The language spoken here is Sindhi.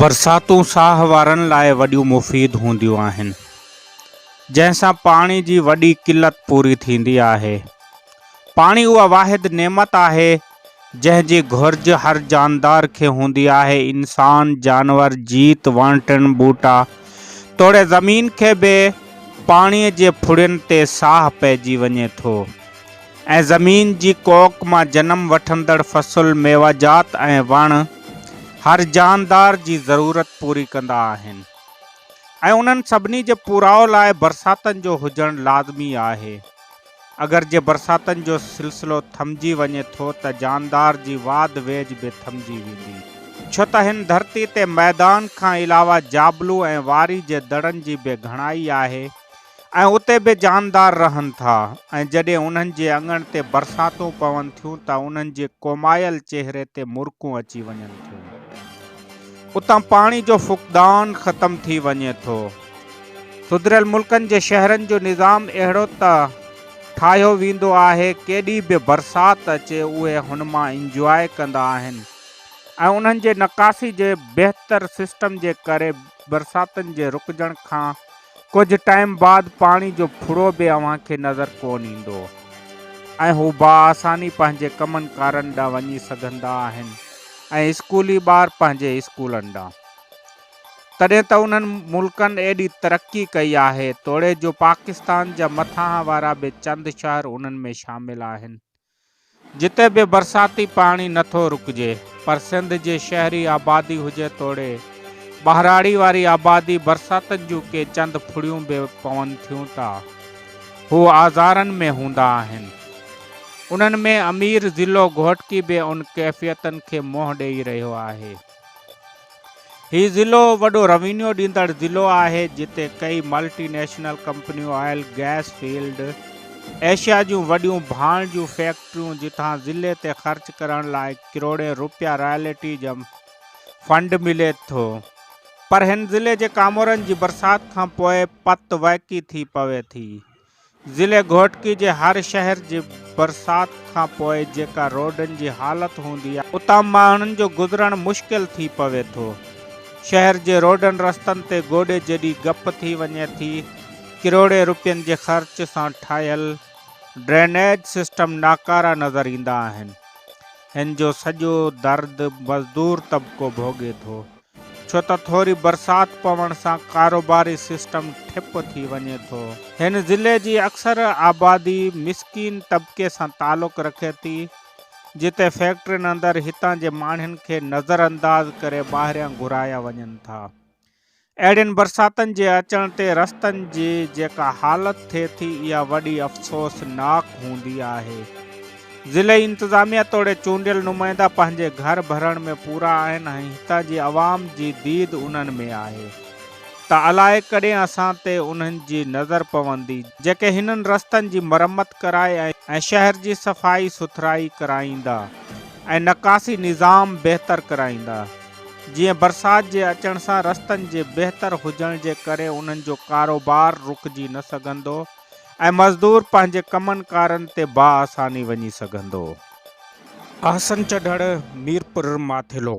برساتون ساهه وارن لاء وڏيون مفيد هونديون آهن، جنهن سان پاڻي جي وڏي قلت پوري ٿيندي آهي. پاڻي اها واحد نعمت آهي، جنهن جي گهرج هر جاندار کي هوندي آهي. انسان، جانور، جيت، وڻ ٽڻ، ٻوٽا توڙي زمين کي به پاڻي جي ڦڙين تي ساهه پئجي وڃي ٿو. ۽ زمين جي ڪوڪ مان جنم وٺندڙ فصل، ميواجات ۽ وڻ هر جاندار جي ضرورت پوري ڪندا آهن ۽ انهن سڀني جي پورائو لاء برساتن جو هجڻ لازمي آهي. اگر جي برساتن جو سلسلو ٿمجي وڃي ٿو ته جاندار جي واڌ ويجهه به ٿمجي ويندي. ڇو ته هن ڌرتي تي ميدان کان علاوه جابلو ۽ واري جي دڙن جي به گهڻائي آهي. ۽ اتي به جاندار رهن ٿا ۽ جڏهن انهن جي اڱڻ تي برساتون پون ٿيون ته انهن جي ڪومايل چهري تي مرڪون اچي وڃن ٿيون. اتان پاڻي جو فقدان ختم ٿي وڃي ٿو. سڌريل ملڪن جي شهرن جو نظام اهڙو ته ٺاهيو ويندو آهي ڪيڏي به برسات اچي اهي هن مان انجواء ڪندا آهن ۽ انهن جي نڪاسي جي بهتر سسٽم جي ڪري برساتن جي رڪجڻ کان ڪجهه ٽائيم بعد پاڻي جو ڦڙو به اوهان کي نظر ڪون ايندو ۽ هو باآساني پنهنجي ڪمن ڪارن ڏانهن وڃي سگهندا آهن ۽ اسڪولي ٻار پنهنجي اسڪولن ڏانهن. تڏهن ته انهن ملڪن ايڏي ترقي ڪئي آهي توڙي جو پاڪستان جا مٿانهان وارا به چند شهر انهن ۾ شامل آهن. جتي به برساتي پاڻي نه ٿو رڪجي پر سنڌ جي شهري آبادي هجي توڙي ٻهراڙي واري آبادي برساتن جون ڪي چند ڦڙيون به پون ٿيون ته هو آزارن ۾ هوندا آهن. انهن ۾ امير ضلعو گهوٽڪي به ان ڪيفيتن کي منهن ڏئي رهيو آهي. هي ضلعو وڏو روينيو ڏيندڙ ضلعو آهي جتي ڪئي ملٽي نيشنل ڪمپنيون آئل گئس فيلڊ، ايشيا جون وڏيون ڀاڻ جون فيڪٽريون جتان ضلعي تي خرچ ڪرڻ لاء ڪروڙين روپيا رائلٽي جا فنڊ ملي ٿو پر هن ضلعي جي ڪامورن جي برسات کان پوء پت وائکي ٿي پوي ٿي. ضلعي گهوٽڪي جي هر شهر جي برسات کان پوء جيڪا روڊن جي حالت هوندي آهي اتان ماڻهن جو گذرڻ مشڪل ٿي پوي ٿو. شهر جي روڊن رستن تي گوڏي جيڏي گپ ٿي وڃي ٿي. ڪروڙين روپين جي خرچ سان ٺاهيل ڊرينيج سسٽم ناڪارا نظر ايندا آهن. هن جو سڄو درد مزدور طبقو ڀوڳي ٿو. ڇو ته ٿوري برسات پوڻ سان ڪاروباري سسٽم ٺپ ٿي وڃي ٿو. هن ضلعي جي اڪثر آبادي مسڪين طبقي سان تعلق رکي ٿي، جتي فيڪٽرين اندر هتان جي ماڻهن کي نظرانداز ڪري ٻاهريان گهرايا وڃن ٿا. اهڙين برساتن جي اچڻ تي رستن جي جيڪا حالت ٿئي ٿي اها وڏي افسوسناڪ هوندي آهي. ضلعي انتظاميه توڙي چونڊيل نمائندا پنهنجي گهر ڀرڻ ۾ پورا آهن ۽ هتان جي عوام جي ديد انهن ۾ آهي ته الائي ڪڏهن اسان تي انهن جي نظر پوندي جيڪي هنن رستن جي مرمت ڪرائي ۽ شهر جي صفائي سٿرائي ڪرائيندا ۽ نڪاسي نظام بهتر ڪرائيندا. جيئن برسات جي اچڻ سان رستن جي بهتر هجڻ جي ڪري انهن جو ڪاروبار رڪجي نه سگهندو ۽ مزدور پنهنجي ڪمن ڪارن تي باآساني وڃي سگهندو. احسن چڍڙ، ميرپور ماٿيلو.